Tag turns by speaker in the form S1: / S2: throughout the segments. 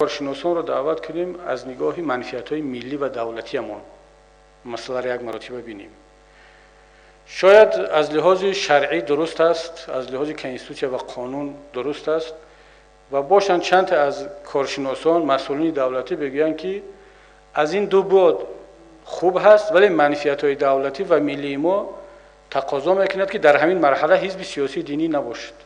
S1: Коршиносонро даъват кунем, аз нигоҳи манфиатҳои миллӣ ва давлатиамон масъаларо як маротиба бинем. Шояд аз лиҳози шаръӣ дуруст аст, аз лиҳози конститутсия ва қонун дуруст аст ва бошанд чанд аз коршиносон, масъулини давлатӣ бигӯянд, ки аз ин ду буъд хуб ҳаст, вале манфиатҳои давлатӣ ва миллии мо тақозо мекунад, ки дар ҳамин марҳала ҳизби сиёсии динӣ набошад.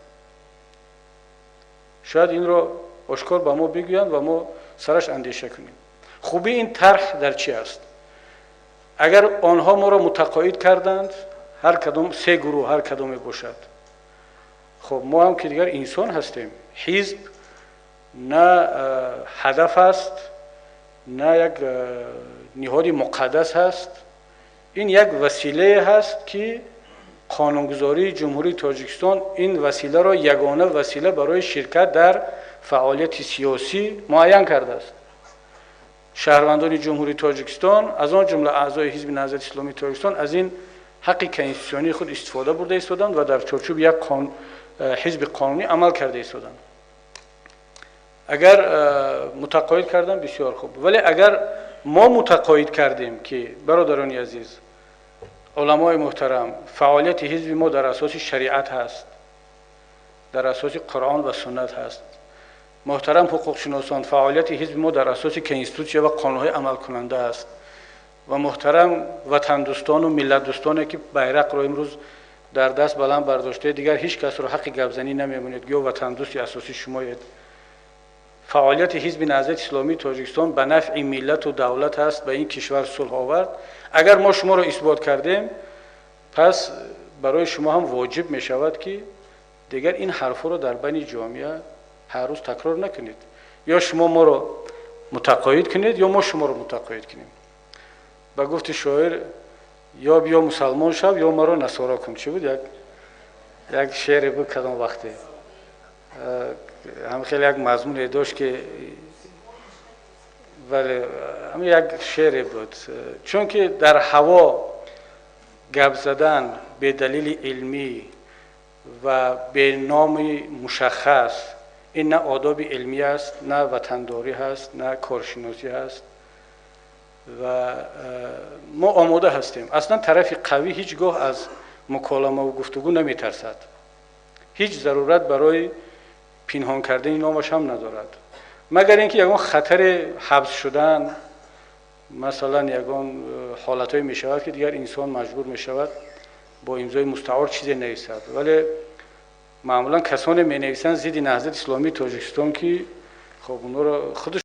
S1: Шояд инро ошкор ба мо бигӯянд ва мо сараш андеша кунем. Хубии ин тарҳ дар чи аст? Агар онҳо моро мутақоид карданд, ҳар кадом се гурӯҳ, ҳар кадоме бошад, хуб, мо ҳам ки дигар инсон ҳастем. Ҳизб на ҳадаф аст, на як ниҳоди муқаддас ҳаст. Ин як василае ҳаст, ки қонунгузории Ҷумҳурии Тоҷикистон ин василаро ягона васила барои ширкат дар фаъолияти сиёсӣ муайян кардааст. Шаҳрвандони Ҷумҳурии Тоҷикистон, аз он ҷумла аъзои Ҳизби Наҳзати Исломии Тоҷикистон, аз ин ҳаққи конститутсионии худ истифода бурда истоданд ва дар чорчӯби як ҳизби қонунӣ амал карда истоданд. Агар мутақоид кардам, бисёр хуб, вале агар мо мутақоид кардем, ки бародарони азиз, уламои муҳтарам, фаъолияти ҳизби мо дар асоси шариат ҳаст, дар асоси Қуръон ва суннат ҳаст, муҳтарам ҳуқуқшиносон, фаъолияти ҳизби мо дар асоси конститутсия ва қонунҳои амалкунанда аст ва муҳтарам ватандӯстону миллатдӯстоне, ки байрақро имрӯз дар даст баланд бардоштаед, дигар ҳеҷ касро ҳаққи гапзанӣ намемонед, гӯё ватандӯсти асосӣ шумоед, фаъолияти Ҳизби Наҳзати Исломии Тоҷикистон ба нафъи миллату давлат аст, ба ин кишвар сулҳ овард, агар мо шуморо исбот кардем, пас барои шумо ҳам воҷиб мешавад, ки дигар ин ҳарфҳоро дар байни ҷомеа ҳар рӯз такрор накунед. Ё шумо моро мутақоид кунед, ё мо шуморо мутақоид кунем. Ба гуфти шоир, ё биё мусалмон шав, ё маро насоро кун. Чӣ буд, як шеъре буд, кадом вақте ҳам хеле як мазмуне дошт, ки бале, ҳам як шеъре буд. Чунки дар ҳаво гап задан бедалили илмӣ ва беноми мушаххас, ин на одоби илмӣ аст, на ватандорӣ ҳаст, на коршиносӣ ҳаст. Ва мо омода ҳастем. Аслан тарафи қавӣ ҳеҷ гоҳ аз муколамаву гуфтугӯ наметарсад, ҳеҷ зарурат барои пинҳон кардани номаш ҳам надорад, магар ин ки ягон хатари ҳабс шудан, масалан, ягон ҳолатҳое мешавад, ки дигар инсон маҷбур мешавад бо имзои мустаор чизе нависад. Вале маъмулан касоне менависанд зидди Наҳзати Исломии Тоҷикистон, ки хоб, онҳоро худаш